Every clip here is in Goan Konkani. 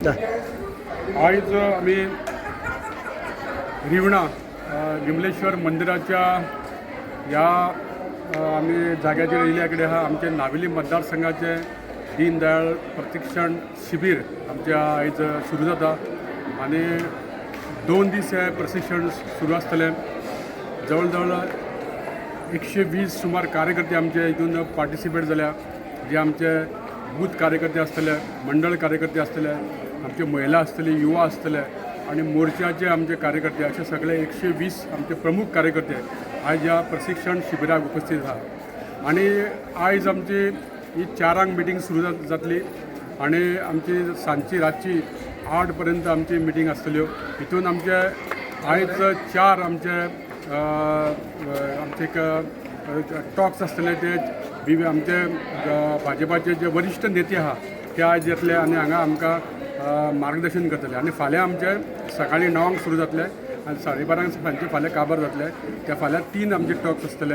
आयज आमी रिवणा विमलेश्वर मंदिराच्या ह्या आमी जाग्याचेर येयल्या कडेन आहा. आमचे नावेली मतदारसंघाचे दीनदयाळ प्रशिक्षण शिबीर आमच्या आयज सुरू जाता आनी 2 दीस हें प्रशिक्षण सुरू आसतलें. जवळ जवळ 120 सुमार कार्यकर्ते आमचे हितून पार्टिसिपेट जाल्या, जे आमचे बूथ कार्यकर्ते आसतले, मंडळ कार्यकर्ते आसतले, आमचे महिला आसतली, युवा आसतले आनी मोर्चाचे आमचे कार्यकर्ते, अशे सगळे 120 आमचे प्रमुख कार्यकर्ते आयज ह्या प्रशिक्षण शिबिराक उपस्थित आहा. आनी आयज आमची ही 4 मिटिंग मिटींग सुरू जातली आनी आमची सांजची रातची 8 पर्यंत आमची मिटींग आसतल्यो. हितून आमचे आयज 4 आमचे आमचे एक टॉक्स आसतले. ते बी आमचे भाजपाचे जे वरिश्ठ नेते आहा ते आयज येतले आनी हांगा आमकां मार्गदर्शन करतले. आनी फाल्यां आमचे सकाळीं 9 सुरू जातले आनी 12:30 सांजचे फाल्यां काबार जातले. त्या फाल्यां 3 आमचे टॉक्स आसतले.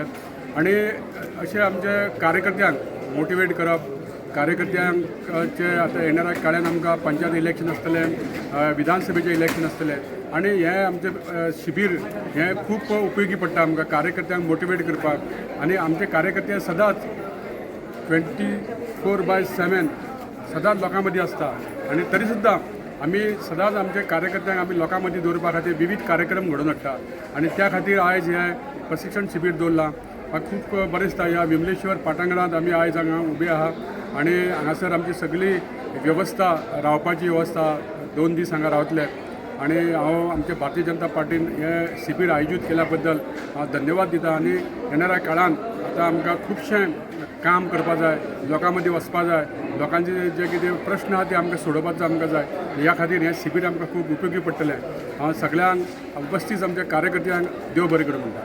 आनी अशे आमचे कार्यकर्त्यांक मोटिवेट करप, कार्यकर्त्यांचे आतां येणाऱ्या काळान आमकां पंचायत इलेक्शन आसतलें, विधानसभेचें इलेक्शन आसतलें आनी हें आमचें शिबीर हें खूब उपयोगी पडटा आमकां कार्यकर्त्यांक मोटिवेट करपाक. आनी आमचे कार्यकर्ते सदांच 24/7 सदांच लोकां मदीं आसता आनी तरी सुद्दां आमी सदांच आमच्या कार्यकर्त्यांक आमी लोकां मदीं दवरपा खातीर विवीध कार्यक्रम घडोवन हाडटा आनी त्या खातीर आयज हें प्रशिक्षण शिबीर दवरलां. म्हाका खूब बरें दिसता. ह्या विमलेश्वर पाटांगणांत आमी आयज हांगा उबे आहा आनी हांगासर आमची सगळी वेवस्था, रावपाची वेवस्था, 2 दीस हांगा रावतले. आनी हांव आमच्या भारतीय जनता पार्टीन हें शिबीर आयोजीत केल्या बद्दल हांव धन्यवाद दिता. आनी येणाऱ्या काळांत आतां आमकां खुबशें काम करपा जाय, लोकां मदीं वचपा जाय, लोकांचे जे कितें प्रश्न आहा ते आमकां सोडोवपाचो आमकां जाय. ह्या खातीर हें शिबीर आमकां खूब उपयोगी पडटलें. हांव सगळ्यांक उपस्थित आमच्या कार्यकर्त्यांक देव बरें करूं म्हणटा.